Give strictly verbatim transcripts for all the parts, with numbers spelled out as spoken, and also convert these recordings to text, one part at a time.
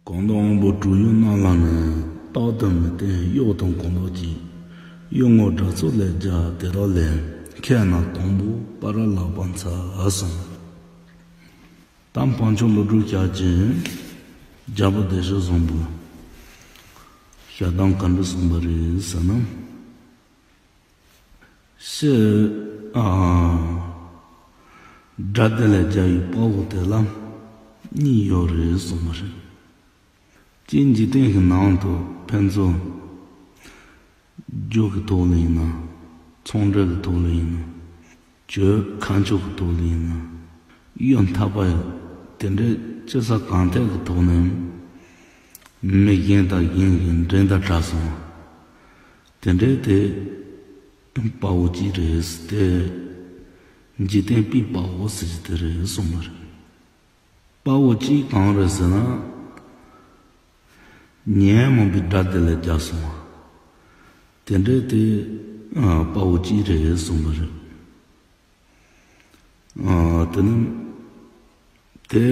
གང་དག་དབང་པོ་དྲུག་ཡུལ་རྣམས་ལ་ནི། རྟག་ཏུ་མི་བརྟེན་གཡོ་དང་གང་དག་ཅིག་གཡོ་ངོ་དགྲ་ཚོགས་ལས་རྒྱལ་དེ་དག་ལས། མཁས་རྣམས་དང་པོ་པ་ར་ལ་པ་འཚལ་གསུངས། ད་འཕགས་མཆོག་བློ་གྲོས་ཞབས་ཀྱིས་རྒྱལ་པོ་སྡེ་བཞི་བཟང་པོ་ཞལ་གདམས་ག་འདྲ་གསུངས་པ་རེད་ཟེར་ན། ཤི། ཨ། དགྲ་དེ་ལས་རྒྱལ་བའི་དཔའ་བོ་དེ་ལ་གཉིས་ཡོད་རེད་གསུངས་པ་རེད། སྤྱིར་འཇིག་རྟེན་གྱི་ནང་དུ་ཕན་ཚུན་རྒྱུ་གི་ཐོག་ལ་ཡིན་ན། ཚོང་འབྲེལ་གྱི་ཐོག་ལ་ཡིན་ན། གྱོད་ཁ་མཆུ་གི་ཐོག་ལ་ཡིན་ན། གཡོ་འཐབ་པ་ཡང་དེ་འདྲའི་ཅི་ས་གང་ཐད་ཀྱི་ཐོག་ནས་མི་གཞན་དང་གཞན་གྱི་འགྲན་ཟླ་དྲག་སོང་བ། དེ་འདྲའི་དེ་དཔའ་བོ་གཅིག་རེད་ཟེར་ཏེ། འཇིག་རྟེན་པའི་དཔའ་བོ་ཟེར་གྱི་དེ་རེད་གསུངས་པ་རེད། དཔའ་བོ་གཅིག་གང་རེད་ཟེར་ན། ཉོན་མོངས་པའི་དགྲ་དེ་ལས་རྒྱལ་སོང་བ། དེ་འདྲའི་དེ་ཨ་དཔའ་བོ་གཅིག་རེད་གསུངས་པ་རེད། ཨ་དེ་ནི་དེ་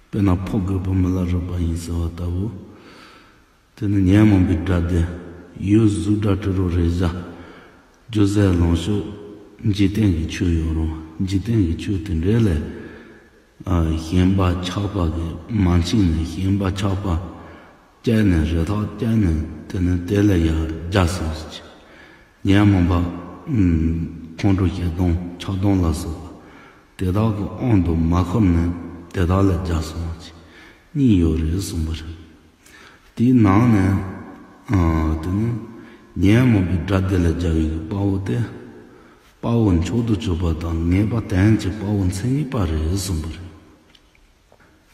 དཔེར་ན་ཕོ་རྒོད་པོ་མི་ལ་རས་པ་ཡིན་ཟེར་བ་ལྟ་བུ། དེ་ནི་ཉོན་མོངས་པའི་དགྲ་དེ། ཡུལ་གཟུགས་སྒྲ་དྲི་རོ་རེག་བྱ། རྒྱུ་ཟད་ལོངས་སྤྱོད། འཇིག་རྟེན་གྱི་ཆོས་ཡོད་རུང་འཇིག་རྟེན་གྱི་ཆོས་དེ་འདྲའི་ལས། ཨ་ཞེན་པ་ཆགས་པ་གིས་མ་འཆིང་ནས་ཞེན་པ་ཆགས་པ་སྐྱེས་ནས་རེ་ཐག་བཅད་ནས་དེ་ནི་དེ་ལས་ཡར་རྒྱལ་སོང་ཟེར་གྱི། ཉོན་མོངས་པ། ཨུམ། ཁོང་ཁྲོ་ཞེ་སྡང་ཆགས་སྡང་ལ་སོགས་པ་དེ་དག་གི་དབང་དུ་མ་ཤོར་ནས་དེ་དག་ལས་རྒྱལ་སོང་ཟེར་གྱི་གཉིས་ཡོད་རེད་གསུངས་པ་རེད། དེའི་ནང་ནས། ཨ་དེ་ནི་ཉོན་མོངས་པའི་དགྲ་དེ་ལས་རྒྱལ་བའི་དཔའ་བོ་དེ། དཔའ་བོ་མཆོག་ཏུ་གྱུར་པ་དང་ངེས་པ་དོན་གྱི་དཔའ་བོ་མཚན་ཉིད་པ་རེད་གསུངས་པ་རེད།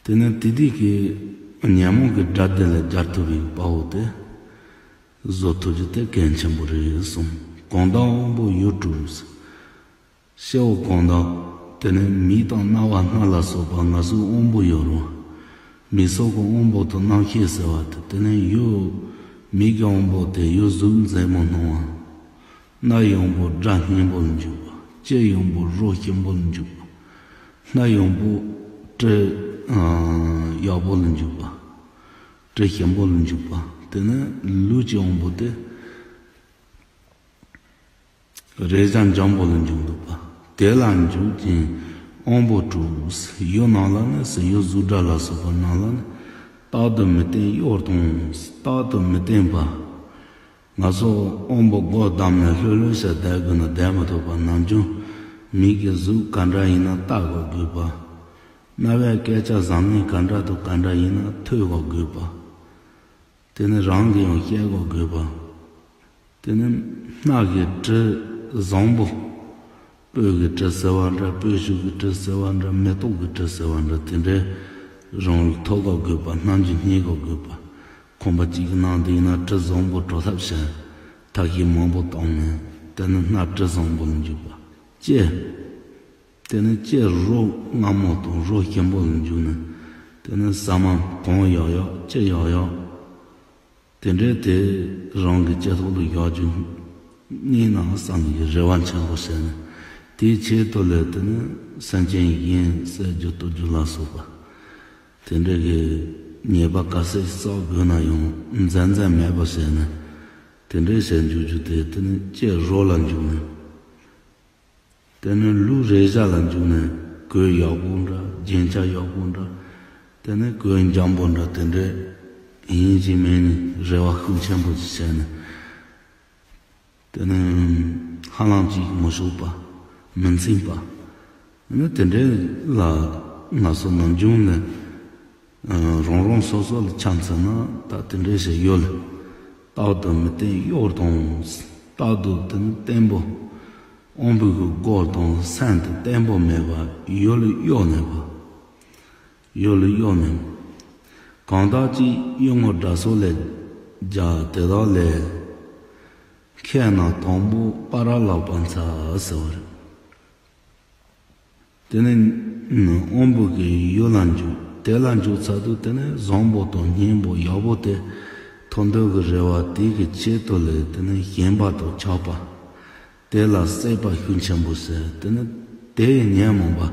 དེ་ནི་དེ་དུས་ཀྱི་ཉོན་མོངས་ཀྱི་དགྲ་དེ་ལས་རྒྱལ་ཐུབ་པའི་དཔའ་བོ་དེ་བཟོ་ཐུབ་རྒྱུ་དེ་གལ་ཆེན་པོ་རེད་གསུངས། གང་དག་དབང་པོ་ཡུལ་དྲུག་ཤེའུ་གང་དག་དེ་ནི་མིག་དང་རྣ་བ་སྣ་ལ་སོགས་པ་ང་ཚོའི་དབང་པོ་ཡོད་རུང་། མིག་སོགས་ཀྱི་དབང་པོ་དང་རྣམ་ཤེས་ཟེར་བ་དེ་དེ་ནི་ཡུལ། མིག་གི་དབང་པོ་དེ་ཡུལ་གཟུགས་མཛེས་མོ་སྣང་བ། རྣ་ཡི་དབང་པོ་སྒྲ་སྙན་པོ་ལ་འཇུག་པ། ལྕེ་ཡི་དབང་པོ་རོ་ཞིམ་པོ་ལ་འཇུག་པ། སྣ་ཡི་དབང་པོ་དྲི་ཡག་པོ་ལ་འཇུག་པ། དྲི་ཞིམ་པོ་ལ་འཇུག་པ། དེ་ནས་ལུས་ཀྱི་དབང་པོ་དེ་རེག་བྱ་འཇམ་པོ་ལ་འཇུག་འདུག་པ། དེ་ལ་འཇུག་ཅིང་དབང་པོ་དྲུག་ཡུལ་རྣམས་ལ་ནི་ཟེར། ཡུལ་གཟུགས་སྒྲ་ལ་སོགས་པ་རྣམས་ལ་ནི་རྟག་ཏུ་མི་བརྟེན་གཡོ་དང་། རྟག་ཏུ་མི་བརྟེན་པ། ང་ཚོ་དབང་པོ་སྒོ་བསྡམས་ནས་ལྷོད་ལྷོད་བྱས་བསྡད་དགོས་ན་བསྡད་མི་ཐུབ་པ་ནམ་རྒྱུན། མིག་གི་གཟུགས་ག་འདྲ་ཡིན་ན་ལྟ་དགོས་དགོས་པ། རྣ་བའི་སྐད་ཆ་བཟང་ངན་ག་འདྲ་དང་ག་འདྲ་ཡིན་ན་ཐོས་དགོས་དགོས་པ། དེ་ནི་རང་གིས་ཡང་བཤད་དགོས་དགོས་པ། དེ་ནི་སྣ་གི་དྲི་བཟང་པོ། སྤོས་ཀྱི་དྲི་ཟེར་བ་འདྲ། སྤོས་ཤུགས་ཀྱི་དྲི་ཟེར་བ་འདྲ། མེ་ཏོག་གི་དྲི་ཟེར་བ་འདྲ། དེ་འདྲའི་རང་ལ་ཐོབ་དགོས་དགོས་པ། སྣ་འཇུ་སྙེག་དགོས་དགོས་པ། ཁང་པ་གཅིག་གི་ནང་དུ་ཡིན་ན་དྲི་བཟང་པོ་དྲོ་ཐབས་ཤེས་ཐབས་ཤེས་མང་པོ་བཏང་ནས། དེ་ནི་སྣ་དྲི་བཟང་པོ་ལ་འཇུག་པ། ལྕེ། དེ་ནི་ལྕེ་རོ་མངར་མོ་དང་རོ་ཞིམ་པོ་ལ་འཇུག་ནས། དེ་ནི་ཟ་མ་གང་ཡག་ཡག་ཅི་ཡག་ཡག་དེ་འདྲའི་དེ་རང་གི་ལྕེ་ཐོག་ལ་བཞག་རྒྱུ་རྙེད་ན་བསམ་གྱི་རེ་བ་ཆེན་པོ་བྱས་ནས། དེའི་ཆེད་དུ་ལས་དེ་ནི་སེམས་ཅན་གཞན་བསད་རྒྱུ་གཏུབ་རྒྱུ་ལ་སོགས་པ། དེ་འདྲའི་གི་ཉེས་པ་ག་ཚད་བསགས་དགོས་ན་ཡང་འཛེམ་འཛེམ་མེད་པ་བྱས་ནས། དེ་འདྲའི་བྱས་འཇུག་རྒྱུ་དེ་དེ་ནི་ལྕེ་རོ་ལ་འཇུག་ནས། དེ་ནས་ལུས་རེག་བྱ་ལ་འཇུག་ནས་གོས་ཡག་པོ་འདྲ། རྒྱན་ཆ་ཡག་པོ་འདྲ། དེ་ནས་གོས་འཇམ་པོ་འདྲ། དེ་འདྲའི་ཡིན་གཅིག་མིན་གཉིས་རེ་བ་ཤུགས་ཆེན་པོ་ཞིག་བྱས་ནས། དེ་ནས་ཧ་ལམ་གཅིག་མི་ཞུགས་པ། མི་འཚིམ་པ། ནི་དེ་འདྲའི་ལ་ང་ཚོ་ནམ་རྒྱུན་ནས། ཨ། རང་རང་སོ་སོ་ལ་ཆ་མཚོན་ན་ད་དེ་འདྲའི་ཞིག་ཡོད་ལ། རྟག་ཏུ་མི་བརྟེན་གཡོ་དང་། རྟག་ཏུ་དེ་ནི་བརྟན་པོ། དབང་པོའི་སྒོ་དང་སེམས་དེ་བརྟན་པོ་མེད་པ། ཡུལ་ལ་གཡོ་ནས་པ། ཡུལ་ལ་གཡོ་ནས། གང་དག་ཅིག་གཡོ་ངོ་དགྲ་སོགས་ལས་རྒྱལ་དེ་དག་ལས། མཁས་རྣམས་དང་པོ་པ་ར་ལ་པ་འཚལ་ཟེར་བ་རེད། དེ་ནས་དབང་པོ་གི་ཡུལ་ལ་འཇུག་དེ་ལ་འཇུག་ཚར་དུས་དེ་ནས་བཟང་པོ་དང་སྙན་པོ་ཡག་པོ་དེ་ཐོབ་འདོད་ཀྱི་རེ་བ་དེ་གི་ཆེད་དུ་ལས། དེ་ནས་ཞེན་པ་དང་ཆགས་པ་དེ་ལ་སྲེད་པ་ཤུགས་ཆེན་པོ་བྱས། དེ་ནས་དེ་ཉོན་མོངས་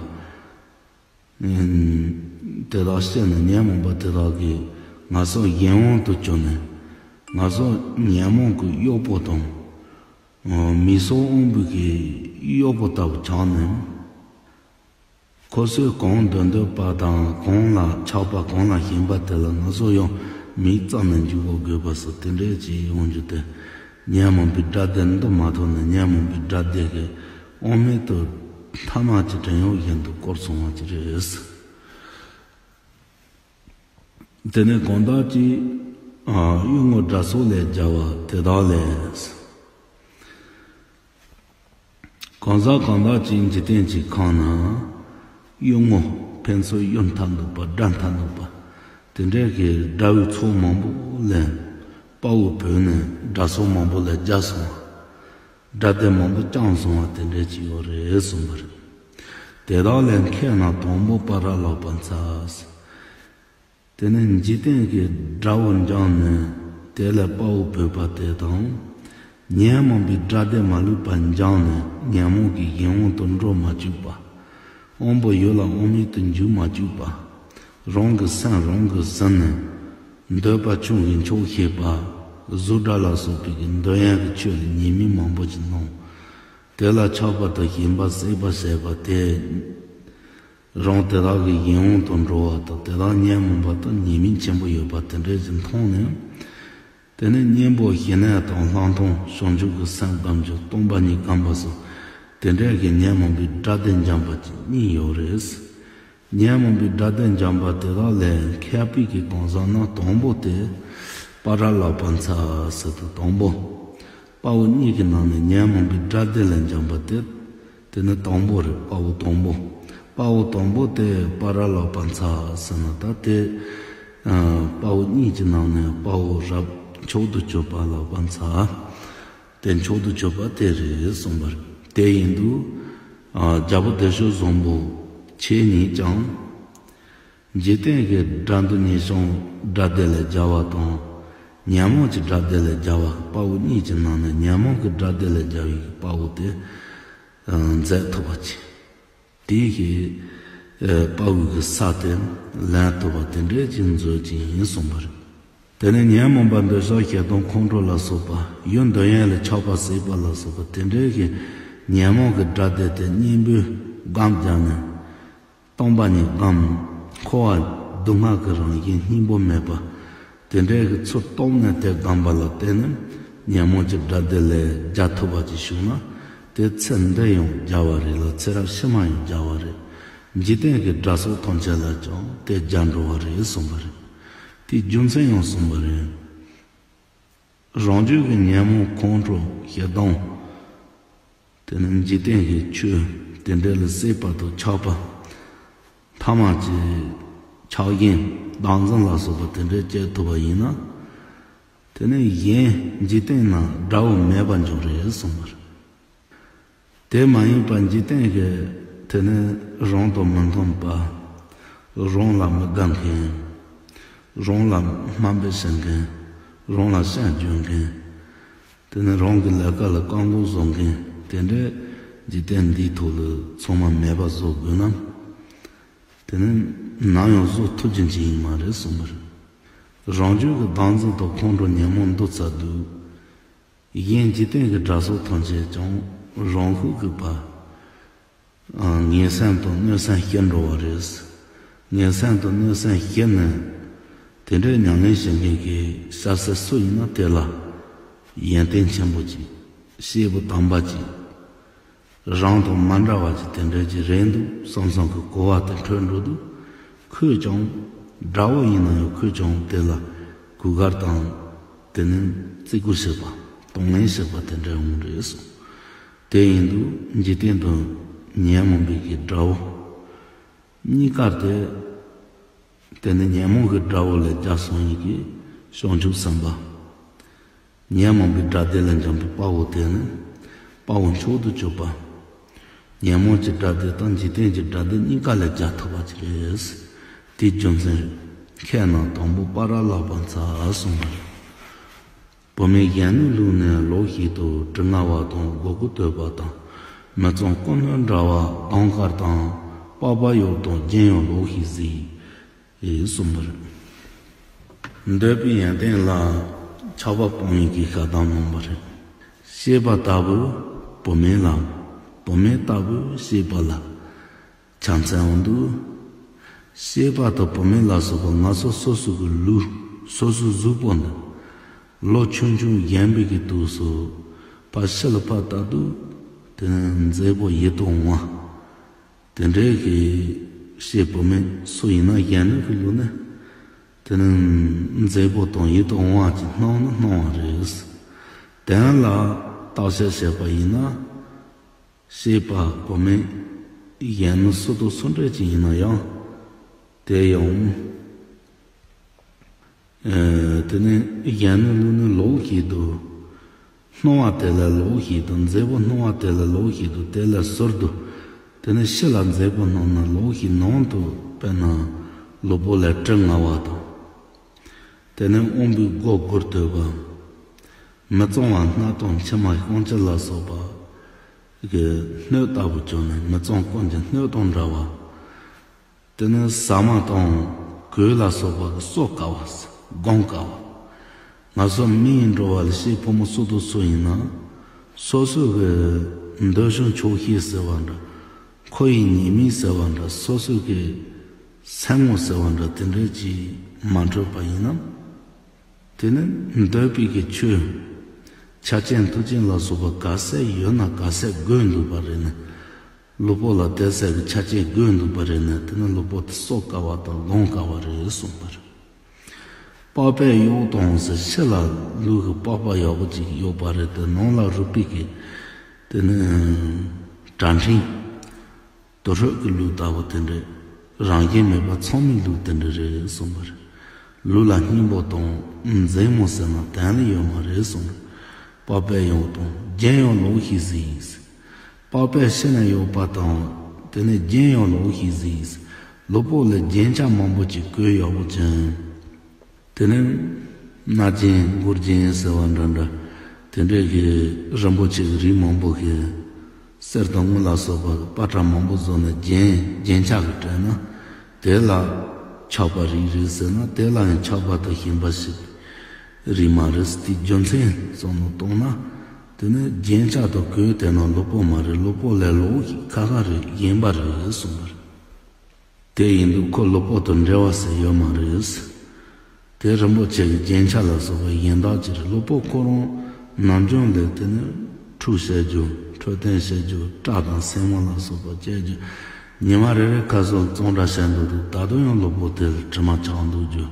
པ། ཨ། དེ་དག་བཤད་ནས་ཉོན་མོངས་པ་དེ་དག་གིས་ང་ཚོ་གཞན་དབང་དུ་གྱུར་ནས་ང་ཚོ་ཉོན་མོངས་ཀྱི་གཡོག་པོ་དང་། མིག་སོགས་དབང་པོ་གི་གཡོག་པོ་ལྟ་བུ་ཆགས་ནས། ཁོ་ཚོས་གང་འདོད་འདོད་པ་དང་གང་ལ་ཆགས་པ་གང་ལ་ཞེན་པ་དེ་ལ་ང་ཚོ་ཡང་མིག་བཙུམ་ནས་འཇུག་པ་དགོས་པ་སོགས་དེ་འདྲས་ཅིག་ཡོང་རྒྱུ་དེ། ཉོན་མོངས་པའི་དགྲ་སྡེ་འདི་མ་ཐོབ་ནས་ཉོན་མོངས་པའི་དགྲ་སྡེ་གི་དབང་མེད་དུ་ཐ་མལ་གྱི་བྲན་གཡོག་བཞིན་དུ་བསྐོར་སོང་བ་ཅིག་རེད། དེ་ནས་གང་དག་ཅིག་གཡུལ་ངོ་དགྲ་སོགས་ལས་རྒྱལ་བ་དེ་དག་ལས། གང་ཟག་གང་དག་ཅིག་འཇིག་རྟེན་གྱི་ཁམས་ན་གཡུལ་ངོ་ཕན་ཚུན་གཡུལ་མཐའ་འདུག་པ་དགྲ་མཐའ་འདུག་པ་དེ་འདྲའི་གི་དགྲ་བོའི་ཚོགས་མང་པོ་ལས་དཔའ་བོ་བོས་ནས་དགྲ་སོགས་མང་པོ་ལས་རྒྱལ་སོང་བ། དགྲ་སྡེ་མང་པོ་བསྐྱངས་སོང་བ་དེ་འདྲའི་ཅིག་ཡོད་རེད་གསུངས་པ་རེད། དེ་དག་ལས་མཁས་རྣམས་དང་པོ་སྤ་ར་ལག་པར་འཚལ། དེ་ནས་འཇིག་རྟེན་གྱི་དགྲ་བོ་འཇོམས་ནས་དེ་ལས་དཔའ་བོ་བོས་པ་དེ་དང་། ཉོན་མོངས་པའི་དགྲ་སྡེ་མ་ལུས་པ་འཇོམས་ནས་ཉོན་མོངས་ཀྱི་གཞན་དབང་དུ་འགྲོ་མ་བཅུག་པ། དབང་པོ་ཡུལ་ལ་དབང་མེད་དུ་འཇུག་མ་བཅུག་པ། རང་གི་སེམས་རང་གིས་ཟིན་ནས་འདོད་པ་ཆུང་གིས་འཇོག་ཤེས་པ། གཟུགས་སྒྲ་ལ་སོགས་པའི་གི་འདོད་ཡོན་གྱི་ཆོས་ལ་ཉེས་དམིགས་མང་པོ་ཞིག་སྣང་། དེ་ལ་ཆགས་པ་དང་ཞེན་པ་སྲེད་པ་ཟེར་བ་དེ། རང་དེ་དག་གི་གཞན་དབང་དུ་འགྲོ་བ་དང་དེ་དག་ཉོན་མོངས་པ་དང་ཉེས་དམིགས་ཆེན་པོ་ཡོད་པ་དེ་འདྲ་ཞིག་མཐོང་ནས། དེ་ནས་གཉེན་པོ་ཞི་གནས་དང་ལྷག་མཐོང་བྱང་ཆུབ་ཀྱི་སེམས་བསྒོམ་རྒྱུ་སྟོང་པ་ཉིད་བསྒོམ་པ་སོགས་དེ་འདྲ་གི་ཉོན་མོངས་པའི་དགྲ་སྡེ་འཇོམས་པ་ཅིག་གཉིས་ཡོད་རེད། ཉོན་མོངས་པའི་དགྲ་སྡེ་འཇོམས་པ་དེ་དག་ལས་མཁས་པའི་གི་གང་ཟག་རྣམས་དང་པོ་དེ་སྤ་ར་ལག་པར་འཚལ་ཟེར་དུས་དང་པོ། དཔའ་བོ་གཉིས་ཀྱི་ནང་ནས་ཉོན་མོངས་པའི་དགྲ་སྡེ་ལས་འཇོམས་པ་དེ། དེ་ནི་དང་པོ་རེད། དཔའ་བོ་དང་པོ། དཔའ་བོ་དང་པོ་དེ་སྤ་ར་ལག་པར་འཚལ་ཟེར་ན་ད་དེ། ཨ། དཔའ་བོ་གཉིས་ཀྱི་ནང་ནས་དཔའ་བོ་རབ་མཆོག་ཏུ་གྱུར་པ་ལག་པར་འཚལ། དེ་མཆོག་ཏུ་གྱུར་པ་དེ་རེད་གསུངས་པ་རེད། དེ་ཡིན་དུས། ཨ། རྒྱལ་པོ་བདེ་མཆོག་བཟང་པོ་ཁྱེད་ཉིད་ཀྱང་། འཇིག་རྟེན་གྱི་དགྲ་འདི་ཉེས་བྱང་དགྲ་སྡེ་ལས་རྒྱལ་བ་དང་། ཉོན་མོངས་ཀྱི་དགྲ་སྡེ་ལས་རྒྱལ་བ་དཔའ་བོ་གཉིས་ཀྱི་ནང་ནས་ཉོན་མོངས་ཀྱི་དགྲ་སྡེ་ལས་རྒྱལ་བའི་དཔའ་བོ་དེ་མཛད་ཐུབ་པ་ཅིག་དེའི་གི་དཔའ་བོའི་གི་ས་དེ་ལེན་ཐུབ་པ་དེ་འདྲའི་ཅིག་མཛོད་ཅིག་ཡིན་གསུངས་པ་རེད། དེ་ནས་ཉོན་མོངས་པ་འདོད་ཆགས་ཞེ་སྡང་ཁོང་ཁྲོ་ལ་སོགས་པ་ཡུལ་འདོད་ཡོན་ལ་ཆགས་པ་སྲེད་པ་ལ་སོགས་པ་དེ་འདྲའི་གི་ཉོན་མོངས་ཀྱི་དགྲ་སྡེ་དེ་གཉེན་པོས་བསྒོམ་བྱས་ནས། སྟོང་པ་ཉིད་བསྒོམ། འཁོར་བ་སྡུག་བསྔལ་གྱི་རང་བཞིན་སྙིང་པོ་མེད་པ། དེ་འདྲའི་གི་ཚུལ་རྟོགས་ནས་དེ་བསྒོམ་པ་ལ་བརྟེན་ནས་ཉོན་མོངས་ཀྱི་དགྲ་སྡེ་ལས་རྒྱལ་ཐུབ་པ་ཅིག་བྱུང་ན། དེ་ཚེ་འདི་ཡང་རྒྱལ་བ་རེད་ལ་ཚེ་རབས་ཕྱི་མ་ཡང་རྒྱལ་བ་རེད། འཇིག་རྟེན་གྱི་དགྲ་སོགས་ཐམས་ཅད་ལ་ཀྱང་དེ་རྒྱལ་འགྲོ་བ་རེད་གསུངས་པ་རེད། དེའི་རྒྱུ་མཚན་ཡང་གསུངས་པ་རེད། རང་རྒྱུད་ཀྱི་ཉོན་མོངས་ཁོང་ཁྲོ་ཞེ་སྡང་། དེ་ནི་འཇིག་རྟེན་གྱི་ཆོས་དེ་འདྲ་ལ་སྲེད་པ་དང་ཆགས་པ། ཐ་མལ་གྱི་ཆགས་ཞེན་བདག་འཛིན་ལ་སོགས་པ་དེ་འདྲ་སྐྱེ་ཐུབ་པ་ཡིན་ན། དེ་ནི་གཞན་འཇིག་རྟེན་ན་དགྲ་བོ་མེད་པར་འགྱུར་རེད་གསུངས་པ་རེད། དེ་མ་ཡིན་པར་འཇིག་རྟེན་གྱི་དེ་ནི་རང་དང་མི་མཐུན་པ། རང་ལ་མི་དགའ་མཁན། རང་ལ་དམའ་འབེབས་བྱེད་མཁན། རང་ལ་ཤན་སྦྱོར་མཁན། དེ་ནི་རང་གི་ལས་ཀ་ལ་བཀག་འགོག་བཟོ་མཁན་དེ་འདྲའི་འཇིག་རྟེན་འདིའི་ཐོག་ལ་ཚང་མ་མེད་པ་བཟོ་དགོས་ན། དེ་ནི་ནམ་ཡང་བཟོ་ཐུབ་རྒྱུ་ཅིག་ཡིན་མ་རེད་གསུངས་པ་རེད། རང་རྒྱུད་ཀྱི་བདག་འཛིན་དང་ཁོང་ཁྲོ་ཉོན་མོངས་འདུ་ཚར་དུས། གཞན་འཇིག་རྟེན་གྱི་དགྲ་སོགས་ཐམས་ཅད་ཀྱང་རང་ཤུགས་ཀྱིས་ཕར། ཨ། ངན་སེམས་དང་གནོད་སེམས་སྐྱེ་འགྲོ་བ་རེད། ངན་སེམས་དང་གནོད་སེམས་སྐྱེས་ནས་དེ་འདྲའི་ཉམས་ལེན་བྱེད་མཁན་གྱི་སྐྱ་སེར་སུ་ཡིན་ན་དེ་ལ་ཡོན་ཏན་ཆེན་པོ་ཅིག་སྐྱེས་བུ་དམ་པ་ཅིག་རང་དང་མ་འདྲ་བ་ཅིག་དེ་འདྲ་ཅིག་རེད་འདུག་བསམ་བསམ་གྱི་གོ་བ་དེ་འཕྲོད་འགྲོ་དུས། ཁོས་ཀྱང་དགྲ་བོ་ཡིན་ན་ཡང་ཁོས་ཀྱང་དེ་ལ་གུས་བཀུར་དང་། དེ་ནས་བརྩི་བཀུར་བྱེད་པ། གདོང་ལེན་བྱེད་པ་དེ་འདྲ་འོང་རེད་གསུངས། དེ་ཡིན་དུས་འཇིག་རྟེན་དུ་ཉོན་མོངས་པའི་གི་དགྲ་བོ། གཉིས་ཀ་དེ། དེ་ནི་ཉོན་མོངས་ཀྱི་དགྲ་བོ་ལས་རྒྱལ་སོང་ཡིན་གྱི་བྱང་ཆུབ་སེམས་དཔའ། ཉོན་མོངས་པའི་དགྲ་སྡེ་ལས་འཇོམས་པའི་དཔའ་བོ་དེ་ནི་དཔའ་བོ་མཆོག་ཏུ་གྱུར་པ། ཉོན་མོངས་ཀྱི་དགྲ་སྡེ་དང་འཇིག་རྟེན་གྱི་དགྲ་སྡེ་གཉིས་ཀ་ལས་རྒྱལ་ཐུབ་པ་ཅིག་རེད། དེའི་རྒྱུ་མཚན་མཁས་རྣམས་དང་པོ་སྤ་ར་ལག་པར་འཚལ་གསུངས་པ་རེད། བུད་མེད་གཞན་ནུས་བླུགས་ནས་ལོག་ཤིག་ཏུ། དྲི་ང་བ་དང་མགོ་སྐོར་བཏོད་པ་དང་། མི་གཙང་ཀུན་སྣོད་འདྲ་བ་གདོང་དཀར་དང་། པགས་པ་གཡོགས་དང་རྒྱན་ཡང་ལོག་ཤིག་གཟིགས། ཞེས་གསུངས་པ་རེད། འདོད་པའི་ཡོན་ཏན་ལ་ཆགས་པ་སྤོང་ཡས་ཀྱི་ཞལ་གདམས་གནང་བ་རེད། ཤེས་པ་ལྟ་བུ་བུད་མེད་ལ། བུད་མེད་ལྟ་བུ་ཤེས་པ་ལ། ཆ་མཚོན་འོང་དུས། ཤེས་པ་དང་བུད་མེད་ལ་སོགས་པ་ང་ཚོ་སོ་སོ་གི་ལུས་སོ་སོའི་གཟུགས་པོ་འདི། ལོ་ཆུང་ཆུང་གཞོན་པའི་གི་དུས་སུ་ཕར་ཕྱི་ལ་ཕར་ལྟ་དུས། དེ་ནི་མཛེས་པོ་ཡིད་དུ་འོང་བ། དེ་འདྲའི་གི་ཤེས་བུད་མེད་སུ་ཡིན་ན་གཞོན་ནུ་གི་ལུས་ནི། དེ་ནི་མཛེས་པོ་དང་ཡིད་དུ་འོང་བ་ཅིག་སྣང་ནི་སྣང་བ་རེད། དོན་ལ་བརྟག་དཔྱད་བྱས་པ་ཡིན་ན། ཤེས་པ་བུད་མེད་གཞོན་ནུ་སུ་དང་སུ་འདྲ་ཅིག་ཡིན་ན་ཡང་། དེ་ཡང་། ཨ། དེ་ནི་གཞོན་ནུ་ལུས་ནི་ལོག་ཤེས་དུས། སྣང་བ་དེ་ལ་ལོག་ཤེས་དུས། མཛེས་པོ་སྣང་བ་དེ་ལ་ལོག་ཤེས་དུས། དེ་ལས་ཟུར་དུ། དེ་ནི་ཕྱི་ལ་མཛེས་པོ་སྣང་ན་ལོག་ཤེས། ནང་དུ་དཔེར་ན་ལུས་པོ་ལ་དྲི་ང་བ་དང་། དེ་ནི་དབང་པོའི་སྒོ་དགུར་ཐུག་པ། མི་གཙང་བ་སྣ་དང་མཆི་མ་རྐང་ལྕེ་ལ་སོགས་པ་གི་སྣོད་ལྟ་བུ་བྱུང་ནས་མི་གཙང་ཀུན་གྱི་སྣོད་དང་འདྲ་བ། དེ་ནི་ཟ་མ་དང་གོས་ལ་སོགས་པ་གི་གསོ་དཀའ་བ། སྒོང་དཀའ་བ། ང་ཚོ་མིའི་འགྲོ་བ་ལ་ཤེས་བུ་མོ་སུ་དང་སུ་ཡིན་ན། སོ་སོ་གི་འདོད་ཆུང་ཆོག་ཤེས་ཟེར་བ་འདྲ། ཁོ་ཡི་ཉེས་དམིགས་ཟེར་བ་འདྲ། སོ་སོ་གི་སེམས་ངོ་ཟེར་བ་འདྲ། དེ་འདྲ་ཅིག་མ་འཕྲོད་པ་ཡིན་ན། དེ་ནི་འདོད་པའི་གི་ཆོས། ཆ་རྐྱེན་མཐུན་རྐྱེན་ལ་སོགས་པ་ག་ཚད་ཡོད་ན་ག་ཚད་དགོས་འདུག་པ་རེད་ན། ལུས་པོ་ལ་དེ་ཚད་ཀྱི་ཆ་རྐྱེན་དགོས་འདུག་པ་རེད་ན། དེ་ནི་ལུས་པོ་དེ་གསོ་དཀའ་བ་དང་སྒོང་དཀའ་བ་རེད་གསུངས་པ་རེད། པགས་པས་གཡོགས་དང་ཟེར། ཕྱི་ལ་ལུས་ཀྱི་པགས་པ་ཡག་པོ་ཅིག་གཡོགས་པ་རེད་དེ། ནང་ལ་རུས་པའི་གི་དེ་ནི་དྲ་འཕྲིན། དུར་ཁྲོད་ཀྱི་ལུས་ལྟ་བུ་དེ་འདྲ། རང་བཞིན་མེད་པ་ཚང་མའི་ལུས་དེ་འདྲ་རེད་གསུངས་པ་རེད། ལུས་ལ་སྙིང་པོ་དང་མཛེས་མོ་ཟེར་ན་དོན་ལ་ཡོད་མ་རེད་གསུངས་རེད། པགས་པས་གཡོགས་དང་རྒྱན་ཡང་ལོག་ཤེས་ཟིན་ཡིན། པགས་པས་ཕྱི་ནས་གཡོགས་པ་དང་། དེ་ནས་རྒྱན་ཡང་ལོག་ཤེས་ཟིན་ཡིན། ལུས་པོ་ལ་རྒྱན་ཆ་མང་པོ་ཅིག་བཀོད་ཡག་པོ་ཅན། དེ་ནས་སྣ་རྒྱན་མགུལ་རྒྱན་ཟེར་བ་འདྲ་འདྲ། དེ་འདྲའི་གི་རིན་པོ་ཆེ་གི་རིགས་མང་པོ་གི་གསེར་དང་དངུལ་ལ་སོགས་པ་གི་པ་ཏྲ་མང་པོ་བཟོས་ནས་རྒྱན་རྒྱན་ཆ་གི་སྤྲས་ན། དེ་ལ་ཆགས་པ་རིགས་རེད་ཟེར་ན། དེ་ལ་ཡང་ཆགས་པ་དང་ཞེན་པ་ཞིག་རིགས་མ་རེད། དེའི་རྒྱུ་མཚན་བསམ་བློ་བཏང་ན། དེ་ནི་རྒྱན་ཆ་དང་གོས་དེ་ནི་ལུས་པོ་མ་རེད། ལུས་པོ་ལས་ལོག་ཁ་ཁ་རེད། གཞན་པ་རེད་གསུངས་པ་རེད། དེ་ཡིན་དུས་ཁོ་ལུས་པོ་དང་འབྲེལ་བ་ཟེར་ཡོད་མ་རེད། དེ་རིན་པོ་ཆེ་གི་རྒྱན་ཆ་ལ་སོགས་པའི་གཞན་དག་ཅིག་རེད། ལུས་པོ་ཁོ་རང་ནམ་རྒྱུན་ལས་དེ་ནི་འཁྲུག་བྱེད་རྒྱུ། འཕྲོད་བསྟེན་བྱེད་རྒྱུ། སྐྲ་དང་སེན་མོ་ལ་སོགས་པ་བཅད་རྒྱུ། ཉི་མ་རེ་རེ་ཁ་སང་གཙང་སྦྲ་བྱས་འདུག་འདུག་ད་དུང་ཡང་ལུས་པོ་དེ་ལ་དྲི་མ་ཆགས་འདུག་རྒྱུ།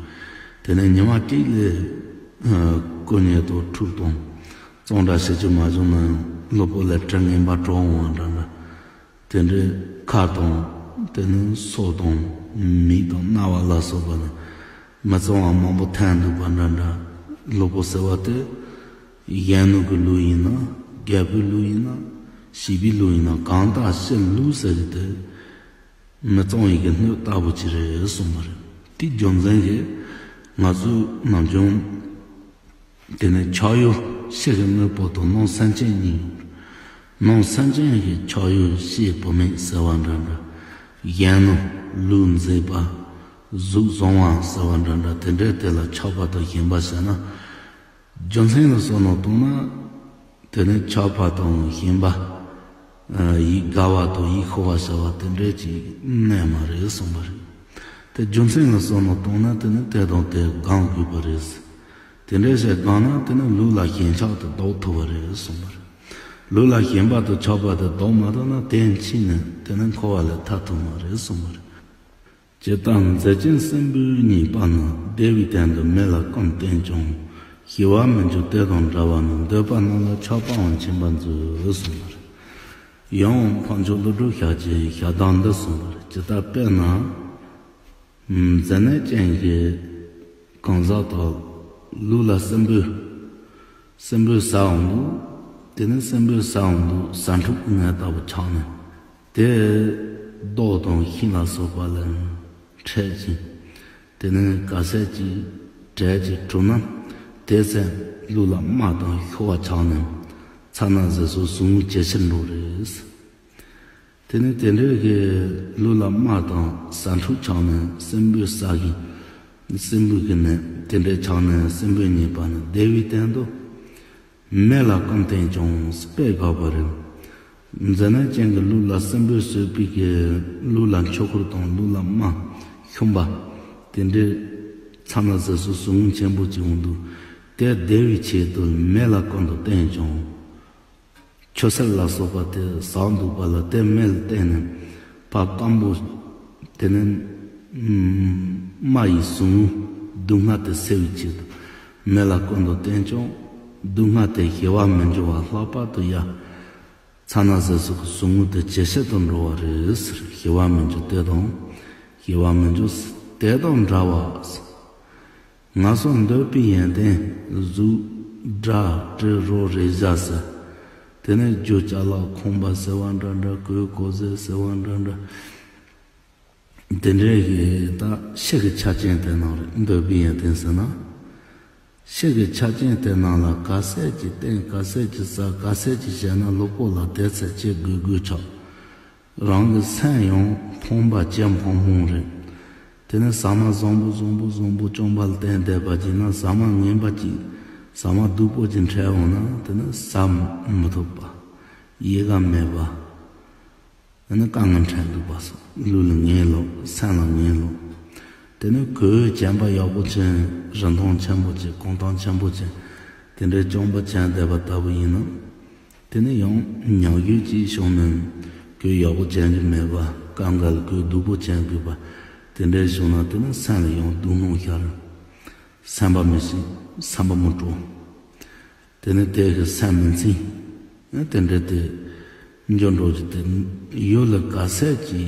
དེ་ནས་ཉི་མ་གཅིག་ལས་ཨ་སྐུ་མཉེལ་དང་འཁྲུག་དང་གཙང་སྦྲ་བྱེད་རྒྱུ་མ་བྱུང་ན་ཡང་ལུས་པོ་ལ་དྲི་ངན་པ་བྲོ་འོང་བ་འདྲ་འདྲ། དེ་འདྲའི་ཁ་དང་། དེ་ནས་སོ་དང་། མིག་དང་། རྣ་བ་ལ་སོགས་པ་ལ་མི་གཙང་བ་མང་པོ་ཐོན་འདུག་པ་འདྲ་འདྲ། ལུས་པོ་ཟེར་བ་དེ་གཞོན་ནུ་གི་ལུས་ཡིན་ན། རྒད་པོའི་ལུས་ཡིན་ན། བྱིས་པའི་ལུས་ཡིན་ན། གང་ལྟར་ཕྱི་ལུས་ཟེར་གི་དེ་མི་གཙང་བའི་གི་སྣོད་ལྟ་བུ་ཅིག་རེད་གསུངས་པ་རེད། དེའི་རྒྱུ་མཚན་གྱིས་ང་ཚོས་ནམ་རྒྱུན། དེ་ནས་ཆགས་ཡུལ་ཕྱི་གི་དངོས་པོ་དང་ནང་སེམས་ཅན་གཉིས་ཡོད། ནང་སེམས་ཅན་གྱི་ཆགས་ཡུལ་ཕྱི་བུད་མེད་ཟེར་བ་འདྲ་འདྲ། གཞོན་ནུ། ལུས་མཛེས་པ། གཟུགས་བཟང་བ་ཟེར་བ་འདྲ་འདྲ། དེ་འདྲའི་དེ་ལ་ཆགས་པ་དང་ཞེན་པ་བྱས་ན། རྒྱུ་མཚན་ལ་བསམ་བློ་བཏང་ན། དེ་ནི་ཆགས་པ་དང་ཞེན་པ། ཨ། ཡིད་དགའ་བ་དང་ཡིད་ཤོར་བ་བྱ་བ་དེ་འདྲའི་ཅིག་གནས་མ་རེད་གསུངས་པ་རེད། དེ་རྒྱུ་མཚན་ལ་བསམ་བློ་བཏང་ན། དེ་ནི་དེ་དང་དེ་སྒོམ་དགོས་པ་རེད། དེ་འདྲའི་ཞིག་སྒོམ་ན་དེ་ནི་ལུས་ལ་ཞེན་ཆགས་དེ་ལྡོག་ཐུབ་པ་རེད་གསུངས་པ་རེད། ལུས་ལ་ཞེན་པ་དང་ཆགས་པ་དེ་ལྡོག་མ་ཐུབ་ན་དེ་ཕྱིས་ནས་དེ་ནི་འཁོར་བ་ལས་ཐར་ཐུབ་མ་རེད་གསུངས་པ་རེད། ཇི་ལྟར་མཛེས་སྤྱོད་སྲིན་པོའི་ཉེས་པ་ནི། བདེ་བའི་དོན་དུ་མི་ལ་བསྐུམ་བསྟན་ཀྱང་། ཞི་བ་མི་འབྱུང་དེ་དང་འདྲ་བ་ནི། འདོད་པ་རྣམས་ལ་ཆགས་པའང་འཆིང་བར་འཛུད་གསུངས་པ་རེད། ཡང་འཕགས་མཆོག་ཀླུ་སྒྲུབ་ཞབས་ཀྱིས་ཞལ་གདམས་འདི་གསུངས་པ་རེད། ཇི་ལྟར་དཔེར་ན། མཛེ་ནད་ཅན་གྱི་གང་ཟག་དག་ལུས་ལ་སྲིན་པོའི། སྲིན་པོའི་ཟ་འོང་དུས། དེ་ནི་སྲིན་པོའི་ཟ་འོང་དུས་ཟ་འཕྲུག་གི་ངད་ལྟ་བུ་ཆགས་ནས། དེ་རྡོ་དང་ཤིང་ལ་སོགས་པ་ལ་འཕྲད་ཅིང་། དེ་ནི་ག་ཚད་ཅིག་འབྲས་ཅིག་གྲུབ་ན། དེ་ཚད་ལུས་ལ་རྨ་དང་ཤོར་བ་ཆགས་ནས། ཚ་ན་ཟས་སོགས་ཟུག་རྔུ་ཇེ་ཆེར་འགྲོ་རེད། དེ་ནས་དེ་འདྲའི་གི་ལུས་ལ་རྨ་དང་ཟ་འཕྲུག་ཆགས་ནས་སྲིན་པོའི་ས་གི་སྲིན་པོའི་གི་ནད་དེ་འདྲའི་ཆགས་ནས་སྲིན་པོའི་ཉེས་པ་ནི་བདེ་བའི་སྟེང་དུ། མེ་ལ་བསྐམས་བསྟན་ཀྱང་དཔེ་དགག་པ་རེད། མཛེ་ནད་ཅན་གྱི་ལུས་ལ་སྲིན་པོས་ཟོས་པའི་གི་ལུས་ལ་འཁྱོག་ཁུར་དང་ལུས་ལ་རྨ་ཤུམ་པ་དེ་འདྲའི་ཚ་ན་ཟས་སུ་ཟུག་རྔུ་ཆེན་པོ་ཅིག་འོང་དུས། དེ་བདེ་བའི་ཆེད་དུ་མེ་ལ་བསྐམས་དུ་བསྟན་ཀྱང་། ཆུ་སེར་ལ་སོགས་པ་དེ་ཟག་འདུག་པ་ལ་དེ་མེ་ལ་བསྟན་ནས་ཕར་སྐམ་པོ། དེ་ནས་རྨ་ཡི་ཟུག་རྔུ་སྡུག་བསྔལ་དེ་སེལ་བའི་ཆེད་དུ་མེ་ལ་བསྐམས་དུ་བསྟན་ཀྱང་སྡུག་བསྔལ་དེ་ཞི་བར་མི་འགྱུར་བ་ལྷག་པར་དུ་ཡ། ཚ་ན་ཟས་སུ་གི་ཟུག་རྔུ་དེ་ཇེ་ཆེར་དུ་འགྲོ་བ་རེད་ཟེར། ཞི་བར་མི་འགྱུར་དེ་དང་། ཞི་བར་མི་འགྱུར་དེ་དང་འདྲ་བ། ང་སོགས་འདོད་པའི་ཡོན་ཏན་གཟུགས་སྒྲ་དྲི་རོ་རེག་བྱ་ཟེར། དེ་ནས་རྒྱུ་ཅ་ལག་ཁང་པ་ཟེར་བ་འདྲ་འདྲ། གོས་གོས་ཟས་ཟེར་བ་འདྲ་འདྲ། དེ་འདྲའི་གི་ད་ཕྱི་གི་ཆ་རྐྱེན་དེ་རྣམས་རེད། འདོད་པའི་ཡོན་ཏན་ཟེར་ན། ཕྱི་གི་ཆ་རྐྱེན་དེ་རྣམས་ལ་ག་ཚད་ཀྱིས་བསྟེན། ག་ཚད་ཀྱིས་ཟ། ག་ཚད་ཀྱིས་བྱས་ན་ལུས་པོ་ལ་དེ་ཚད་ཅིག་དགོས་དགོས་ཆགས། རང་གི་སེམས་ཡང་ཕོངས་པ་ཇེ་ཕོངས་ཕོངས་རེད། དེ་ནས་ཟ་མ་བཟང་པོ་བཟང་པོ་བཟང་པོ་བཅོམ་པ་ལ་བརྟེན་བསྡད་པ་ཅིག་ན། ཟ་མ་ངན་པ་ཅིག་ཟ་མ་སྡུག་པོ་ཅིག་འཕྲད་འོང་ན་དེ་ནས་ཟ་མི་ཐུབ་པ། ཡི་ག་མེད་པ། དེ་ནས་དཀའ་ངལ་འཕྲད་འདུག་པ་སོགས། ལུས་ལ་ངན་ལོག་སེམས་ལ་ངན་ལོག་དེ་ནས་གོས་གྱོན་པ་ཡག་པོ་ཅན། རིན་ཐང་ཆེན་པོ་ཅན། གོང་ཐང་ཆེན་པོ་ཅན། དེ་འདྲའི་བཅོམ་པ་བྱས་བསྡད་པ་ལྟ་བུ་ཡིན་ན། དེ་ནས་ཡང་ཉམས་རྒུད་ཅིག་བྱུང་ནས་གོས་ཡག་པོ་གྱོན་རྒྱུ་མེད་པ། དཀའ་ངལ་གོས་སྡུག་པོ་གྱོན་དགོས་པ། དེ་འདྲའི་བྱུང་ན་དེ་ནས་སེམས་ལ་ཡང་སྡུག་བསྔལ་ཤར། སེམས་པ་མི་ཤེས། སེམས་པ་མི་སྤྲོ། དེ་ནས་དེ་གི་སེམས་མི་ཚིམ། དེ་འདྲ་དེ་འགྱུར་འགྲོ་རྒྱུ་དེ། ཡུལ་ལ་ག་ཚད་ཀྱི་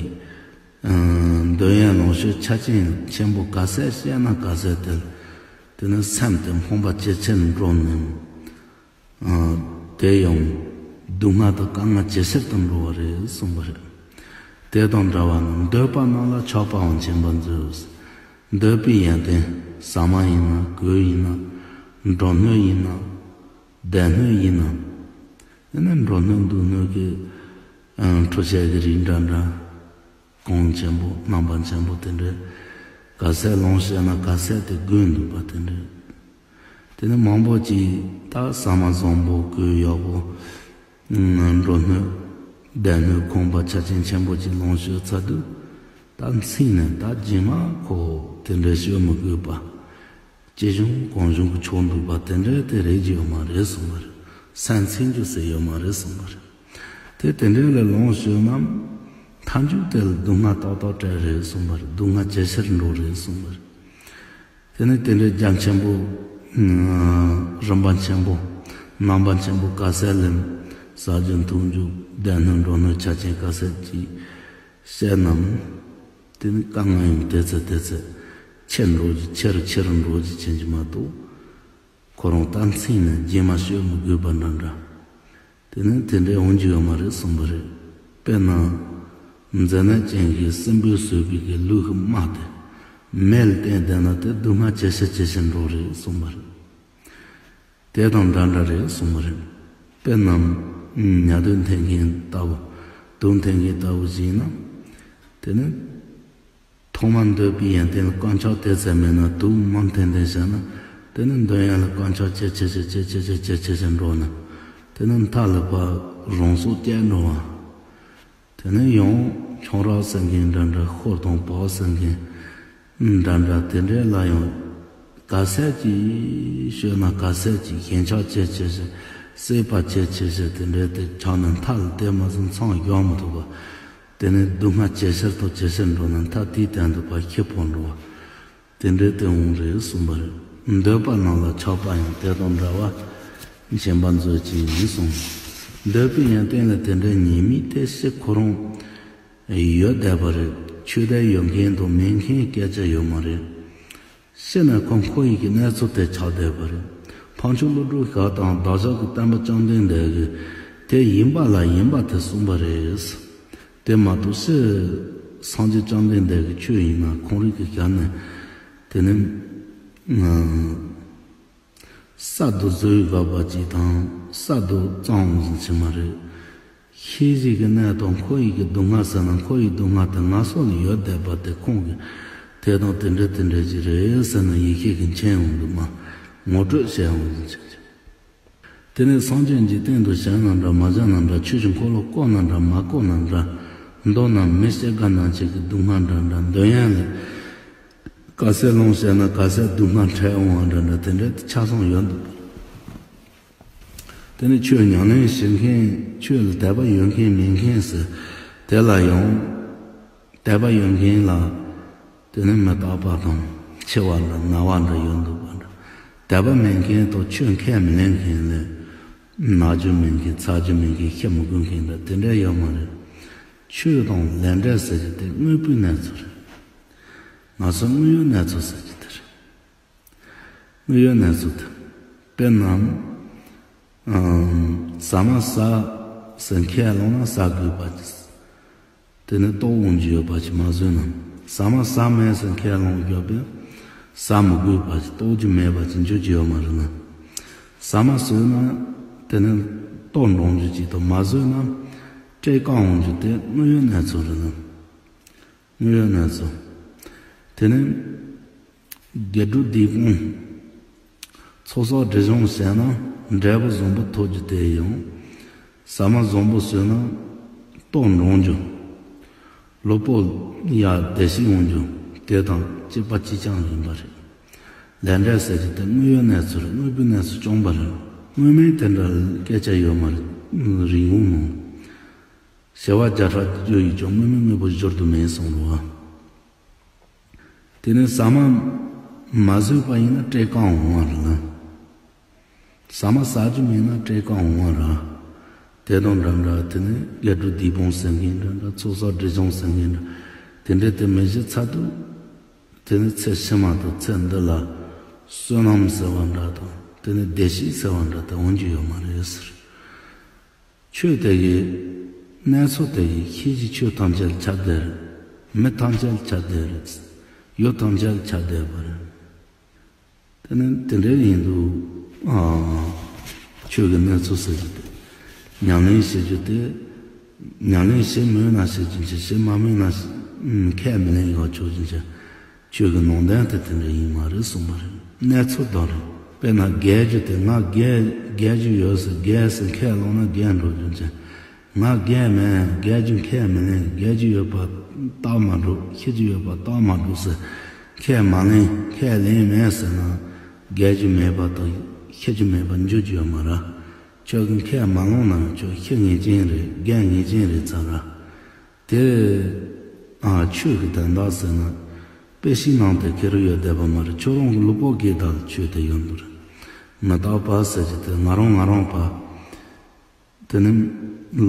འདོད་ཡོན་ལོངས་སྤྱོད་ཆ་རྐྱེན་ཆེན་པོ་ག་ཚད་བཤད་ན་ག་ཚད་དེ། དེ་ནས་སེམས་དེ་ཕོངས་པ་ཇེ་ཆེར་འགྲོ་ནས། དེ་ཡང་སྡུག་བསྔལ་དང་དཀའ་ངལ་ཇེ་ཆེར་དུ་འགྲོ་བ་རེད་གསུངས་པ་རེད། དེ་དང་འདྲ་བ་ན་འདོད་པ་རྣམས་ལ་ཆགས་པའང་བྱིན་པར་མཛོད། འདོད་པའི་ཡོན་ཏན་ཟ་མ་ཡིན་ན། གོས་ཡིན་ན། འགྲོ་སྣོད་ཡིན་ན། སྡོད་སྣོད་ཡིན་ན། དེ་ནས་འགྲོ་སྣོད་འདུག་སྣོད་ཀྱི་འཕྲུལ་ཆས་ཀྱི་རིགས་འདྲ་འདྲ། གོང་ཆེན་པོ་རྣམ་པ་ཆེན་པོ་དེ་འདྲའི་ག་ཚད་ལོངས་སྤྱད་ན་ག་ཚད་དེ་དགོས་འདུག་པ་དེ་འདྲའི། དེ་ནས་མང་པོ་ཅིག་ད་ཟ་མ་བཟང་པོ་གོས་ཡག་པོ། འགྲོ་སྣོད། སྡོད་སྣོད་ཁང་པ་ཆ་རྐྱེན་ཆེན་པོ་ཅིག་ལོངས་སྤྱོད་ཚར་དུས། ད་མཚན་ནས་ད་རྗེས་མ་ཁོ་དེ་འདྲའི་སྤྱོད་མི་དགོས་པ། ཅི་བྱུང་གང་བྱུང་གི་ཆོག་འདུག་པ་དེ་འདྲའི་དེ་རེད་ཀྱི་ཡོད་མ་རེད་གསུངས་པ་རེད། སེམས་ཚིམ་རྒྱུ་ཟེར་ཡོད་མ་རེད་གསུངས་པ་རེད། དེ་དེ་འདྲའི་ལས་ལོངས་སྤྱོད་ན། མཐའ་མཇུག་དེ་ལ་སྡུག་བསྔལ་ཏག་ཏག་སྤྲད་རེད་གསུངས་པ་རེད། སྡུག་བསྔལ་ཇེ་ཆེར་འགྲོ་རེད་གསུངས་པ་རེད། དེ་ནས་དེ་འདྲའི་རྒྱ་ཆེན་པོ། རིམ་པ་ཆེན་པོ། རྣམ་པ་ཆེན་པོ་ག་ཚད་ལེན། ཟ་རྒྱུ་འཐུང་རྒྱུ་སྡོད་སྣོད་འགྲོ་སྣོད་ཆ་རྐྱེན་ག་ཚད་ཅིག་བཤད་ནམ། དེ་ནི་དཀའ་ངལ་ཡང་དེ་ཚེ་དེ་ཚེ་ཆེར་འགྲོ་རྒྱུ་ཆེ་རུ་ཆེ་རུ་འགྲོ་རྒྱུ་ཕྱིན་གྱི་མ་གཏོགས། ཁོ་རང་ད་མཚན་ནས་རྗེས་མ་སྤྱོད་མི་དགོས་པ་འདྲ་འདྲ། དེ་ནི་དེ་འདྲའི་འོང་རྒྱུ་ཡོད་མ་རེད་གསུངས་པ་རེད། དཔེར་ན། མཛེ་ནད་ཅན་གྱི་སྲིན་པོས་ཟོས་པའི་གི་ལུས་ཀྱི་རྨ་དེ། མེ་ལ་བསྟན་བསྡད་ན་དེ་སྡུག་བསྔལ་ཇེ་ཆེ་ཇེ་ཆེ་འགྲོ་རེད་གསུངས་པ་རེད། དེ་དང་འདྲ་འདྲ་རེད་གསུངས་པ་རེད། དཔེར་ན། ཉ་དུག་འཐེན་མཁན་ལྟ་བུ། དུག་འཐེན་མཁན་ལྟ་བུ་ཞིག་ཡིན་ན། དེ་ནི། ཐོག་མར་འདོད་པའི་ཡོན་ཏན་ལ་དཀོན་མཆོག་དེ་ཙམ་མེད་ན་དུག་མང་འཐེན་འཐེན་བྱས་ན། དེ་ནི་འདོད་ཡོན་ལ་དཀོན་མཆོག་ཇེ་ཆེ་ཇེ་ཆེ་ཇེ་ཆེ་ཇེ་ཆེ་ཇེ་ཆེ་འགྲོ་ནས། དེ་ནི་མཐའ་ལ་ཕར་རང་སྲོག་བཅད་འགྲོ་བ། དེ་ནས་ཡང་ཁྱུང་རགས་ཟེར་མཁན་འདྲ་འདྲ། ཤོར་དང་བག་ཟེར་མཁན་འདྲ་འདྲ། དེ་འདྲའི་ལ་ཡང་ག་ཚད་ཅིག་ཤོར་ན་ག་ཚད་ཅིག་ཞེན་ཆགས་ཆེ་ཆེ་ཞིག་སྲེད་པ་ཆེ་ཆེ་ཞིག་དེ་འདྲའི་དེ་ཆགས་ནས་མཐའ་ལ་དེ་མ་ཟིན་མཚམས་འཇོག་མི་ཐུབ་པ། དེ་ནས་སྡུག་བསྔལ་ཇེ་ཆེར་དང་ཇེ་ཆེར་འགྲོ་ནས་མཐའ་དེའི་སྟེང་དུ་ཕར་ཤི་འཕོ་འགྲོ་བ། དེ་འདྲའི་དེ་འོང་རེད་གསུངས་པ་རེད། འདོད་པ་རྣམས་ལ་ཆགས་པ་ཡང་དེ་དང་འདྲ་བ་བྱིན་པར་མཛོད་ཅིག་གསུངས། འདོད་པའི་ཡོན་ཏན་ལ་དེ་འདྲའི་ཉེས་དམིགས་དེ་སྤྱི་ཁོ་རང་ཡོད་བསྡད་པ་རེད། ཆོས་དད་ཡོད་མཁན་དང་མེད་མཁན་སྐད་ཆ་ཡོད་མ་རེད། སྤྱི་ནས་ཁོ་ཁོ་ཡི་གི་གནས་ཚུལ་དེ་ཆགས་བསྡད་པ་རེད། ཕག་མཆོག་ཀླུ་སྒྲུབ་ཞབས་དང་བདག་ཅག་གི་བསྟན་པ་བཅོམ་ལྡན་འདས་ཀྱིས་དེ་ཡིན་པ་ལ་ཡིན་པ་དེ་གསུངས་པ་རེད། དེ་མ་གཏོགས་སྤྱིར་སངས་རྒྱས་བཅོམ་ལྡན་འདས་ཀྱི་ཆོས་ཡིན་ན་ཁོང་རང་གི་ཞལ་ནས་དེ་ནི་ས་རྡོ་བཟོས་ཡོད་པ་ཅིག་དང་ས་རྡོ་གཙང་བཟོ་བྱེད་མ་རེད། ཤེས་བཞིན་གྱི་གནས་དང་འཁོར་བའི་གི་སྡུག་བསྔལ་ཟེར་ན། འཁོར་བའི་སྡུག་བསྔལ་དེ་ང་སོགས་ལ་ཡོད་བསྡད་པ་དེ་ཁོང་གིས་དེ་དང་དེ་འདྲ་དེ་འདྲ་ཞིག་རེད་ཟེར་ན་ཡིད་ཤེས་ཀྱིས་མཁྱེན་ཡོང་གི། མ་ངོ་སྤྲོད་བྱས་ཡོང་གི་བྱས་བྱས། དེ་ནས་སངས་རྒྱས་འཇིག་རྟེན་དུ་བཞེངས་ན་འདྲ་མ་བཞེངས་ན་འདྲ། ཆོས་ཀྱི་འཁོར་ལོ་བསྐོར་ན་འདྲ་མ་བསྐོར་ན་འདྲ། མདོར་ན་མི་སྐྱེ་རྒ་ན་འཆི་གི་སྡུག་བསྔལ་འདྲ་འདྲ། འདོན་ཡག་ལས་ག་ཚད་ལོངས་བྱས་ན་ག་ཚད་སྡུག་བསྔལ་འཕྲད་འོང་བ་འདྲ་འདྲ་དེ་འདྲ་ཆ་ཚང་ཡོད་འདུག། དེ་ནི་ཆོས་ཉམས་ལེན་བྱེད་མཁན། ཆོས་ལ་དད་པ་ཡོད་མཁན་མེད་མཁན་ཟེར། དེ་ལ་ཡང་དད་པ་ཡོད་མཁན་ལ་དེ་ནི་མི་རྟག་པ་དང་འཆི་བ་འདྲ་ན་བ་འདྲ་ཡོད་འདུག་པ་འདྲ། དད་པ་མེད་མཁན་དང་ཆོས་ཁས་མི་ལེན་མཁན་ལ་ན་རྒྱུ་མེད་མཁན། ཚ་རྒྱུ་མེད་མཁན། ཤི་མི་དགོས་མཁན་འདྲ་དེ་འདྲ་ཡོད་མ་རེད། ཆོས་དང་ལས་འབྲས་ཟེར་རྒྱུ་དེ་དངོས་པོའི་གནས་ཚུལ་རེད། ང་ཚོ་དངོས་ཡོད་གནས་ཚུལ་ཟེར་རྒྱུ་དེ་རེད། དངོས་ཡོད་གནས་ཚུལ་དེ། དཔེར་ན། ཨམ། ཟ་མ་ཟ་ཟེར་ཁས་བླངས་ན་ཟ་དགོས་པ་ཅིག། དེ་ནི་ལྟོགས་འོང་རྒྱུ་ཡོད་པ་ཅིག་མ་བཟོད་ན། ཟ་མ་ཟ་མེད་ཟེར་ཁས་བླངས་ཡོད་པས་ཟ་མི་དགོས་པ་ཅིག། ལྟོགས་རྒྱུ་མེད་པ་ཅིག་འགྱུར་རྒྱུ་ཡོད་མ་རེད་ན། ཟ་མ་ཟོས་ན་དེ་ནི་ལྟོགས་འགྲོ་རྒྱུ་ཅིག་དང་། མ་ཟོས་ན་བཀྲེས་དཀའ་འོང་རྒྱུ་དེ་དངོས་ཡོད་གནས་ཚུལ་རེད་ན། དངོས་ཡོད་གནས་ཚུལ། དེ་ནི་དགེ་སྒྲུབ་སྡིག་སྤོང་ཚོགས་བསགས་སྒྲིབ་སྦྱོང་བྱས་ན་འབྲས་བུ་བཟང་པོ་ཐོབ་རྒྱུ་དེ་ཡང་། ཟ་མ་བཟང་པོ་ཟོས་ན་ལྟོགས་འགྲོ་རྒྱུ། གློ་བུར་ཡ་བདེ་སྐྱིད་འོང་རྒྱུ་དེ་དང་གཅིག་པ་གཅིག་རྐྱང་ཡིན་པ་རེད། ལས་འབྲས་ཟེར་རྒྱུ་དེ་དངོས་ཡོད་གནས་ཚུལ་རེད། དངོས་པོའི་གནས་ཚུལ་བྱུང་བ་རེད། དངོས་མེད་དེ་འདྲ་སྐད་ཆ་ཡོད་མ་རེད། རིན་གོང་ནང་། བྱེ་བ་བརྒྱ་ཕྲག་བརྒྱ་ཡིས་ཀྱང་དངོས་མེད་དངོས་པོ་བཞུར་དུ་མེད་གསུངས་རེད་བ། དེ་ནས་ཟ་མ་མ་ཟོས་པ་ཡིན་ན་བཀྲེས་དཀའ་འོང་བ་རེད་ལ། ཟ་མ་ཟ་རྒྱུ་མེད་ན་བཀྲེས་དཀའ་འོང་བ་རེད། དེ་དང་འདྲ་འདྲ་དེ་ནས་དགེ་སྒྲུབ་སྡིག་སྤོང་ཟེར་མཁན་འདྲ་འདྲ། ཚོགས་བསགས་སྒྲིབ་སྦྱོང་ཟེར་མཁན་འདྲ། དེ་འདྲ་དེ་མི་བྱེད་ཚར་དུས། དེ་ནས་ཚེ་ཕྱི་མ་དང་ཚེ་འདི་ལ་བསོད་ནམས་ཟེར་བ་འདྲ་དང་། དེ་ནས་བདེ་སྐྱིད་ཟེར་བ་འདྲ་དེ་འོང་རྒྱུ་ཡོད་མ་རེད་ཟེར། ཆོས་དེ་ཡི་གནས་ཚུལ་དེ་ཡི་ཤེས་བྱའི་ཆོས་ཐམས་ཅད་ཁྱབ་བརྡལ་རེད། མི་ཐམས་ཅད་ཁྱབ་བརྡལ་རེད། ཡུལ་ཐམས་ཅད་ཁྱབ་བརྡལ་བ་རེད། དེ་ནི་དེ་འདྲ་ཡིན་དུས། ཨ། ཆོས་ཀྱི་གནས་ཚུལ་ཟེར་རྒྱུ་དེ། ཉམས་ལེན་བྱེད་རྒྱུ་དེ། ཉམས་ལེན་བྱེད་མོས་ན་བྱེད་རྒྱུ་ཅིག། བྱེད་མ་མོས་ན་ཁས་མི་ལེན་ཡག་ཆོག་རྒྱུ་ཅིག། ཆོས་ཀྱི་ནང་དོན་དེ་དེ་འདྲ་ཡིན་མ་རེད་གསུངས་པ་རེད། གནས་ཚུལ་དང་རེད། དཔེར་ན་རྒས་རྒྱུ་དེ། ང་རྒས་རྒས་རྒྱུ་ཡོད་ཟེར། རྒས་ཟེར་ཁས་བླངས་ན་རྒས་འགྲོ་རྒྱུ་ཅན། ང་རྒས་མེད། རྒས་རྒྱུ་ཁས་མི་ལེན། རྒས་རྒྱུ་ཡོད་པ་རྟགས་མ་གྲུབ། ཤི་རྒྱུ་ཡོད་པ་རྟགས་མ་གྲུབ་ཟེར་ཁས་མ་ལེན། ཁས་ལེན་མེད་ཟེར་ན་རྒས་རྒྱུ་མེད་པ་དང་ཤི་རྒྱུ་མེད་པ་འགྱུར་རྒྱུ་ཡོད་མ་རེད། ཁྱོད་ཀྱིས་ཁས་མ་བླངས་ན་ཁྱོད་ཤི་ངེས་ཅན་རེད། རྒས་ངེས་ཅན་རེད་ཚར་ར། དེ། ཨ། ཆོས་ཀྱི་དོན་དག་ཟེར་ན། དཔེ་ཞིག་ནང་དེ་ཁེར་ཡོད་བསྡད་པ་མ་རེད། ཁྱོད་རང་གི་ལུས་པོ་གི་དག་ཆོས་དེ་ཡོད་འདུག་རེད། མི་རྟག་པ་ཟེར་གྱི་དེ་ང་རང་ང་རང་པ། དེ་ནི་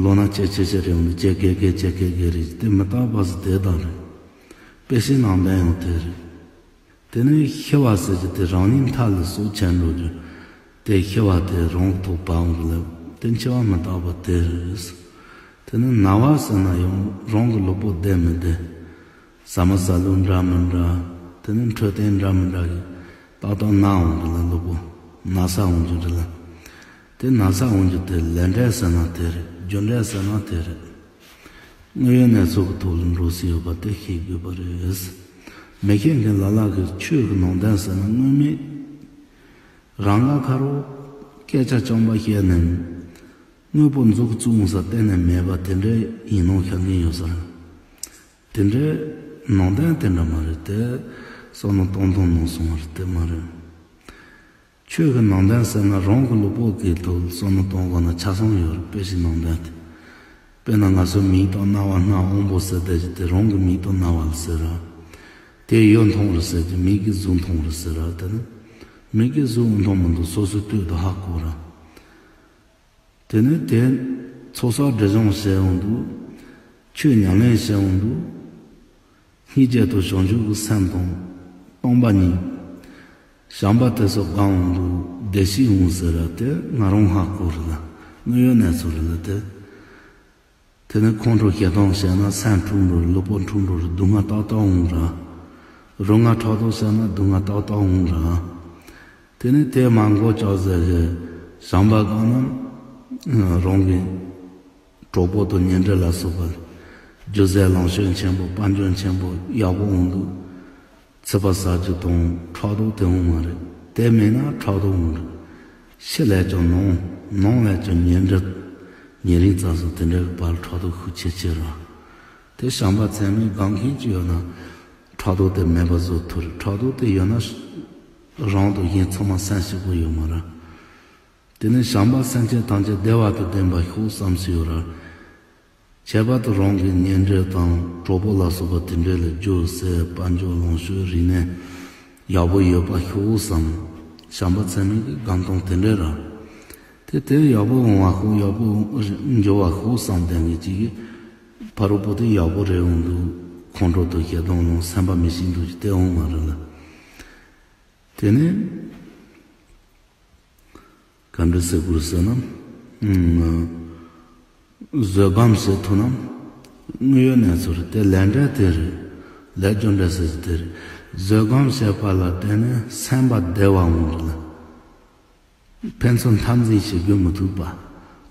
ལོ་ན་ཆེ་ཆེ་ཆེ་རེད་འདུག། ཆེ་གེ་གེ་ཆེ་གེ་གེ་རེད། དེ་མི་རྟག་པ་ཟེར་དེ་དག་རེད། དཔེ་ཞིག་ནང་དེ་ཡང་དེ་རེད། དེ་ནས་ཤི་བ་ཟེར་གྱི་དེ་རང་ཉིད་མཐའ་ལ་སྲོག་ཆད་འགྲོ་རྒྱུ། དེ་ཤི་བ་དེ་རང་གི་ཐོག་བབས་འོང་གི་ལབ། དེ་འཆི་བ་མི་རྟག་པ་དེ་རེད། དེ་ནས་ན་བ་ཟེར་ན་ཡང་རང་གི་ལུས་པོ་བདེ་མི་བདེ། ཟ་མ་ཟ་ལུགས་འདྲ་མི་འདྲ། དེ་ནས་འཕྲོད་བསྟེན་འདྲ་མི་འདྲ་གི་ཏག་ཏག་ན་འོང་གི་ལབ། ལུས་པོ་ན་ཚ་འོང་རྒྱུ་རེད་ལ། དེ་ན་ཚ་འོང་རྒྱུ་དེ་ལས་འབྲས་ཟེར་ན་དེ་རེད། རྒྱུ་འབྲས་ཟེར་ན་དེ་རེད། དངོས་ཡོད་གནས་ཚུལ་གྱི་ཐོག་ལ་འགྲོ་སྲིད་ཡོད་པ་དེ་ཤེས་དགོས་པ་རེད། མི་ཤེས་མཁན་ལ་ལ་གི་ཆོས་ཀྱི་ནང་དོན་ཟེར་ན་དངོས་མེད། རང་ལ་ཁ་རོག་སྐད་ཆ་རྐྱང་པ་བཤད་ནས་དངོས་པོ་མཛུབ་བཙུགས་ས་གཏན་ནས་མེད་པ་དེ་འདྲ་ཡིན་ནོ་ཤར་མཁན་ཡོད་ས་རེད། དེ་འདྲའི་ནང་དོན་དེ་འདྲ་མ་རེད་དེ། བསམ་བློ་གཏོང་ཐུབ་ནོ་སོང་བ་རེད་དེ་མ་རེད། ཆོས་ཀྱི་ནང་དོན་ཟེར་ན་རང་གི་ལུས་པོ་གི་ཐོག་བསམ་བློ་གཏོང་དགོས་ན་ཆ་ཚང་ཡོད་རེད། དཔེ་ཞིག་ནང་དོན་དེ། དཔེར་ན་ང་ཚོ་མིག་དང་རྣ་བ་སྣ་དབང་པོ་ཟེར་དེ་ཞིག་དེ་རང་གི་མིག་དང་རྣ་བ་ལ་ཟེར་ར། དེ་ཡོད་མཐོང་རེད་ཟེར་གྱི་མིག་གིས་གཟུགས་མཐོང་རེད་ཟེར་ར། དེ་ནི་མིག་གིས་གཟུགས་མཐོང་མི་འདུག། སོ་སོའི་ལྟོས་དང་ཧ་གོ་ར། དེ་ནས་དེ་ཚོགས་བསགས་སྒྲིབ་སྦྱོང་བྱས་འོང་དུས། ཆོས་ཉམས་ལེན་བྱས་འོང་དུས། སྙིང་རྗེ་དང་བྱང་ཆུབ་ཀྱི་སེམས་དང་སྟོང་པ་ཉིད། བྱམས་པ་དེ་ཚོ་སྒང་འོང་དུས་བདེ་སྐྱིད་འོང་ཟེར་ར། དེ་ང་རང་ཧ་གོ་རེད་ལ། དངོས་ཡོད་གནས་ཚུལ་རེད་ལ་དེ། དེ་ནས་ཁོང་ཁྲོ་ཞེ་སྡང་བྱས་ན་སེམས་འཁྲུག་འགྲོ་རེད། ལུས་པོ་འཁྲུག་འགྲོ་རེད། སྡུག་བསྔལ་ཏག་ཏག་འོང་ར། རུ་ང་ཕྲག་དོག་བྱས་ན་སྡུག་བསྔལ་ཏག་ཏག་འོང་ར། དེ་ནས་དེ་མ་མགོ་ལྕགས་ཟེར་གི་བྱམས་པ་སྒང་ན་རང་གི་ གྲོགས་པོ་དང་ཉེ་འབྲེལ་ལ་སོགས་པ་རྒྱུ་ཟས་ལོངས་སྤྱོད་ཆེན་པོ་དཔལ་འབྱོར་ཆེན་པོ་ཡག་པོ་འོང་དུས། ཚིག་པ་ཟ་རྒྱུ་དང་ཕྲག་དོག་དེ་འོང་མ་རེད། དེ་མེད་ན་ཕྲག་དོག་འོང་རེད། ཕྱི་ལས་ཀྱང་ནང་ནང་ལས་ཀྱང་ཉེ་འབྲེལ་ཉེ་རིང་ཙམ་སོགས་དེ་འདྲའི་བར་ཕྲག་དོག་ཤུགས་ཆེ་ཆེ་ར། དེ་བྱམས་པ་ཚད་མེད་སྒོམ་མཁན་ཅིག་ཡོད་ན། ཕྲག་དོག་དེ་མེད་པ་བཟོ་ཐུབ་རེད། ཕྲག་དོག་དེ་ཡོད་ན་རང་དང་གཞན་ཚང་མ་སེམས་སྐྱིད་པོ་ཡོད་མ་རེད། དེ་ནས་བྱམས་པ་སེམས་ཅན་ཐམས་ཅད་བདེ་བ་དང་ལྡན་པ་ཤོག་བསམ་སྲོལ་ཡོད་ར། ཁྱད་པར་དུ་རང་གི་ཉེ་འབྲེལ་དང་གྲོགས་པོ་ལ་སོགས་པ་དེ་འདྲ་ལ་རྒྱུ་ཟས་དཔལ་འབྱོར་ལོངས་སྤྱོད་རིག་གནས་ཡག་པོ་ཡོད་པ་ཤོག་བསམ། བྱམས་པ་ཚད་མེད་ཀྱི་སྒོམ་སྟངས་དེ་འདྲ་ར། དེ་དེ་ཡག་པོ་འོང་བ་ཤོག་ཡག་པོ་འགྱུར་བ་ཤོག་བསམ་བསྡད་མཁན་ཅིག་གིས་ཕ་རོལ་པོ་དེ་ཡག་པོ་རེད་འོང་དུས་ཁོང་ཁྲོ་དང་ཞེ་སྡང་ལ་སེམས་པ་མི་ཤེས་འདུག་ཅིག་དེ་འོང་མ་རེད་ལ། དེ་ནས། ག་འདྲ་ཟེར་དགོས་ཟེར་ན། ཨུམ། བཟོད་སྒོམ་བྱེད་ཐུབ་ན། དངོས་ཡོད་གནས་ཚུལ་རེད། དེ་ལས་འབྲས་དེ་རེད། ལས་རྒྱུ་འབྲས་ཟེར་གྱི་དེ་རེད། བཟོད་སྒོམ་བྱེད་པ་ལ་བརྟེན་ནས་སེམས་པ་བདེ་བ་འོང་གི་ལ། ཕན་ཚུན་འཐབ་འཛིང་བྱེད་རྒྱུ་མི་ཐུབ་པ།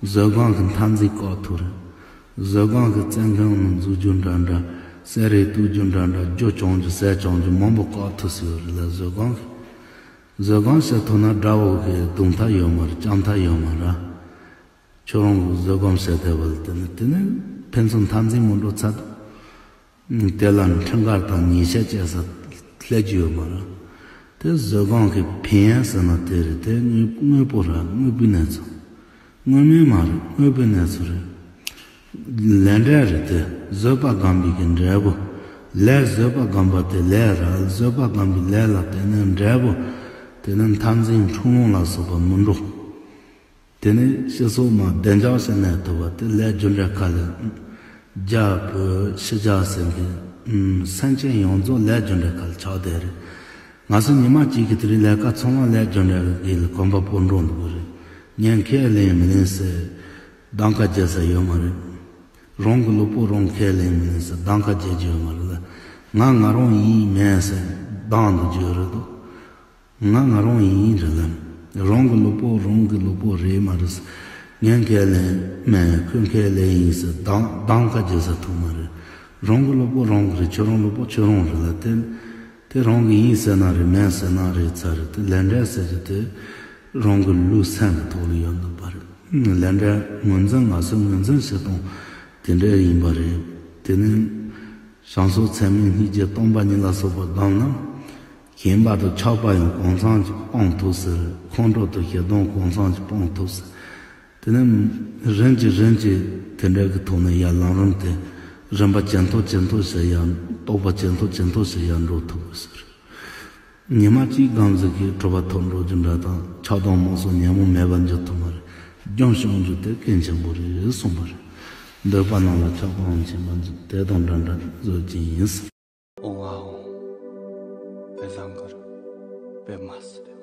བཟོད་སྒོམ་གྱི་འཐབ་འཛིང་བཀག་ཐུབ་རེད། བཟོད་སྒོམ་གྱི་བཙན་མཁན་ནང་འཛུལ་རྒྱུ་འདྲ་འདྲ། གསེར་རེ་གཏུབ་རྒྱུ་འདྲ་འདྲ། རྒྱུ་བྱུང་རྒྱུ་ཟས་བྱུང་རྒྱུ་མང་པོ་བཀག་ཐུབ་ཟེར་བ་རེད་ལ། བཟོད་སྒོམ་གྱི། བཟོད་སྒོམ་བྱེད་ཐུབ་ན་དགྲ་བོ་གི་རྡུང་ཐབས་ཡོད་མ་རེད། བཅོམ་ཐབས་ཡོད་མ་རེད། ཁྱོད་རང་གི་བཟོད་སྒོམ་བྱེད་བསྡད་པ་ལ་བརྟེན་ནས་དེ་ནི་ཕན་ཚུན་འཐབ་འཛིང་མི་འགྲོ་ཚར་དུས། དེ་ལ་འཕྲིན་དཀར་དང་ཉེས་ཆད་བཅད་ས་སླེབས་རྒྱུ་ཡོད་མ་རེད། དེ་བཟོད་སྒོམ་གྱི་ཕན་ཡོན་ཟེར་ན་དེ་རེད། དེ་དངོས་དངོས་པོ་རེད། དངོས་པོའི་གནས་ཚུལ། དངོས་མེད་མ་རེད། དངོས་པོའི་གནས་ཚུལ་རེད། ལས་འབྲས་རེད་དེ། བཟོད་པ་སྒོམ་པའི་གི་འབྲས་བུ། ལས་བཟོད་པ་སྒོམ་པ་དེ་ལས་རེད། བཟོད་པ་སྒོམ་པའི་ལས་ལ་བརྟེན་ནས་འབྲས་བུ། དེ་ནི་འཐབ་འཛིང་འཁྲུག་ལོང་ལ་སོགས་པ་མི་འགྲོ། དེ་ནི་སྤྱི་ཚོགས་མ་བདེ་འཇགས་ཤིག་གནས་ཐུབ་པ་དེ་ལས་རྒྱུ་འབྲས་ཁ་ལ། རྒྱ་བོད་ཕྱི་རྒྱལ་ཟེར་མཁན། ཨུམ། སེམས་ཅན་ཡོངས་རྫོགས་ལས་རྒྱུ་འབྲས་ཁ་ལ་ཆགས་བསྡད་རེད། ང་ཚོ་ཉི་མ་གཅིག་གི་དེ་རིང་ལས་ཀ་ཚང་མ་ལས་རྒྱུ་འབྲས་གི་ལ་གོམ་པ་སྤོ་འགྲོ་འདུག་གི་རེད། ངས་ཁས་ལེན་མི་ལེན་ཟེར་གདམ་ཀ་རྒྱག་ས་ཡོད་མ་རེད། རང་གི་ལུས་པོ་རང་ཁས་ལེན་མི་ལེན་ཟེར་གདམ་ཀ་རྒྱག་རྒྱུ་ཡོད་མ་རེད་ལ། ང་ང་རང་ཡིན་མིན་ཟེར་གདམ་འདུག་རྒྱུ་རེད་དོ། ང་ང་རང་ཡིན་རེད་ལ། རང་གི་ལུས་པོ་རང་གི་ལུས་པོ་རེད་མ་རེད་ཟེར། ངས་ཁས་ལེན་མིན། ཁོས་ཁས་ལེན་ཡིན་ཟེར་གདམ་གདམ་ཀ་རྒྱག་ས་ཐུབ་མ་རེད། རང་གི་ལུས་པོ་རང་གི་རེད། ཁྱོད་རང་ལུས་པོ་ཁྱོད་རང་རེད་ལ། དེ་དེ་རང་གི་ཡིན་ཟེར་ན་རེད། མིན་ཟེར་ན་རེད་ཚར་རེད། དེ་ལས་འབྲས་ཟེར་རྒྱུ་དེ་རང་གི་ལུས་སེམས་ཀྱི་ཐོག་ལ་ཡོད་འདུག་པ་རེད། ལས་འབྲས་ངོས་འཛིན། ང་ཚོ་ངོས་འཛིན་བྱེད་སྟངས་དེ་འདྲ་ཡིན་པ་རེད། དེ་ནི་བྱང་ཕྱོགས་ཚད་མེད་སྙིང་རྗེ་སྟོང་པ་ཉིད་ལ་སོགས་པ་བསྒོམས་ན། ཞེན་པ་དང་ཆགས་པ་ཡང་གང་འཚམ་ཅིག་སྤང་ཐུབ་ཟེར། ཁོང་ཁྲོ་དང་ཞེ་སྡང་གང་འཚམ་ཅིག་སྤང་ཐུབ་ཟེར། དེ་ནས་རིམ་གྱིས་རིམ་གྱིས་དེ་འདྲ་གི་ཐོག་ནས་ཡར་ལམ་རིམ་དེ་རིམ་པ་ཇེ་མཐོ་ཇེ་མཐོ་ཞིག་ཡར། རྟོགས་པ་ཇེ་མཐོ་ཇེ་མཐོ་ཞིག་ཡར་འགྲོ་ཐུབ་དགོས་ཟེར། ཉི་མ་གཅིག་སྒོམ་ཟིག་གིས་གྲུབ་པ་ཐོབ་འགྲོ་རྒྱུ་འདྲ་དང་། ཆགས་སྡང་རྨོངས་གསུམ་ཉོན་མོངས་མེད་པར་འགྱུར་ཐུབ་མ་རེད། རྒྱུན་སྐྱོང་རྒྱུ་དེ་གལ་ཆེན་པོ་རེད་གསུངས་པ་རེད། འདོད་པ་རྣམས་ལ་ཆགས་པའང་ཆེན་པོར་འགྱུར། དེ་དང་འདྲ་འདྲ་བཟོད་ཅིང་ཡིན། ཨོ་ཨའོ། དཔེ་བཟང་གི་རེད། དཔེ་མ་སྲིད་པའི་